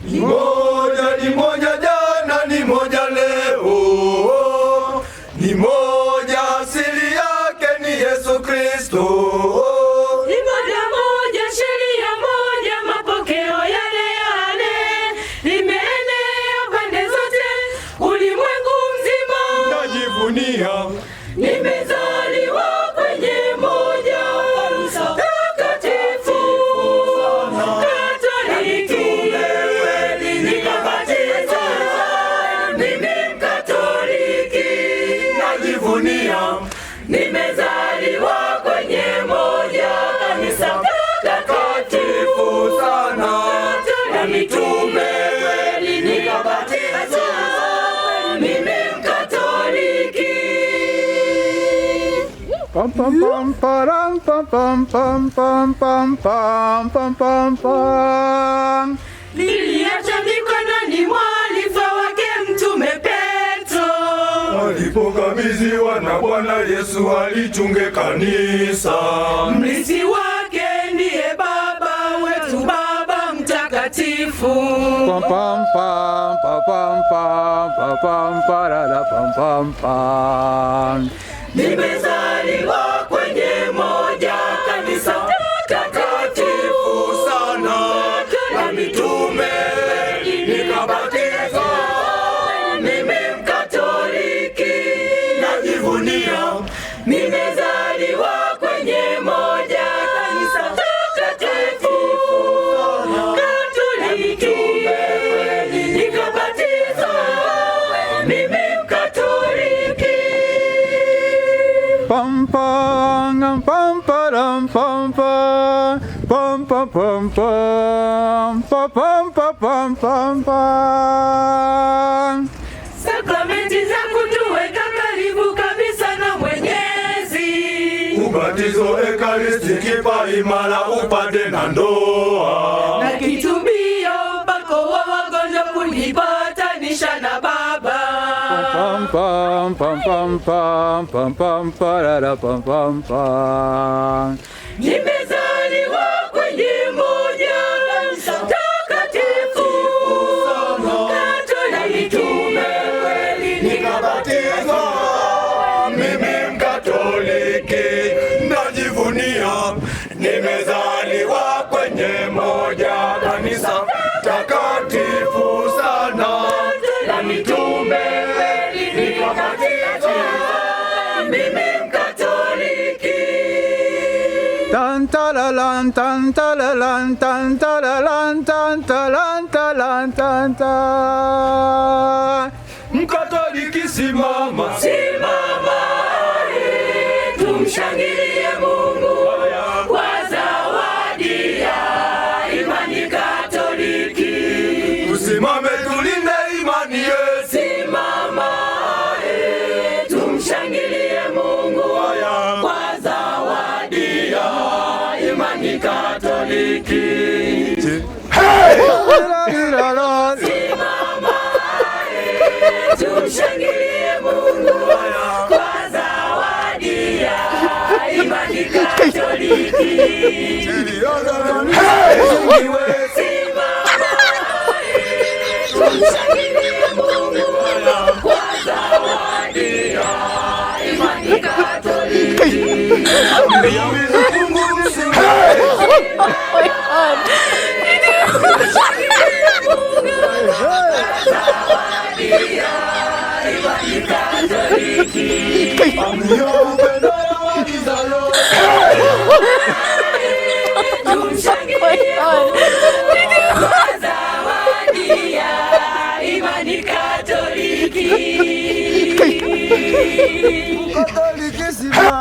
Ni moja, ni moja jana, ni moja leo, ni moja, asili yake ni Yesu Kristo. Ni moja moja, sheria moja, mapokeo yale yale, limeenea pande zote, ulimwengu mzima. Najivunia. Nimezaliwa kwenye moja kanisa takatifu Katoliki, nikabatizwa mimi Mkatoliki. Najivunia. Nimezaliwa kwenye moja kanisa takatifu sana na mitume kweli, nikabatizwa mimi Mkatoliki. Pam pam pam param pam pam pam pam pam pam pam pam pam. Liliacha mikononi mwa alifa wake Mtume Petro. Alipokabidhiwa na Bwana Yesu alichunge kanisa. Mlisi wake ndiye Baba wetu, Baba Mtakatifu. Pam pam pam pam pam pam pam pam parara pam pam pam. Nimezaliwa kwenye moja kanisa takatifu sana na mitume, nikabatizwa mimi Mkatoliki. Najivunia. Nimezaliwa kwenye moja kanisa takatifu Katoliki, nikabatizwa mimi Mkatoliki. Pam pam pam param pam pam pam pam pam pam pam pam pam pam pam pam. Sakramenti za kutuweka karibu kabisa na Mwenyezi. Ubatizo, Ekaristi, kipaimara, upade na ndoa. Na kitubio, mpako wa wagonjwa, kunipatanisha na Baba. Pam pam pam pam pam pam pam parara pam pam pam. Nimezaliwa kwenye moja kanisa takatifu Katoliki, Nikabatizwa mimi Mkatoliki, najivunia nimezaliwa kwenye moja kanisa takatifu sana na mitume, nikabatizwa mimi Mkatoliki. Tan talalan tan talalan tan talalan tan talan talan tan tan. Mkatoliki simama, Simama, tumshangilie Mungu kwa zawadi ya imani Katoliki. Tusimame tulinde imani yetu. Simama, tumshangilie Mungu kwa zawadi ya imani Katoliki. La la. Simama, tumshangilie Mungu kwa zawadi ya imani Katoliki. Simama, tumshangilie Mungu kwa zawadi ya imani Katoliki. Mungu msiwe. Tumshangilie Mungu kwa zawadi ya imani Katoliki. Upendo agizayo. Tumshangilie Mungu kwa zawadi ya imani Katoliki. Katoliki simama.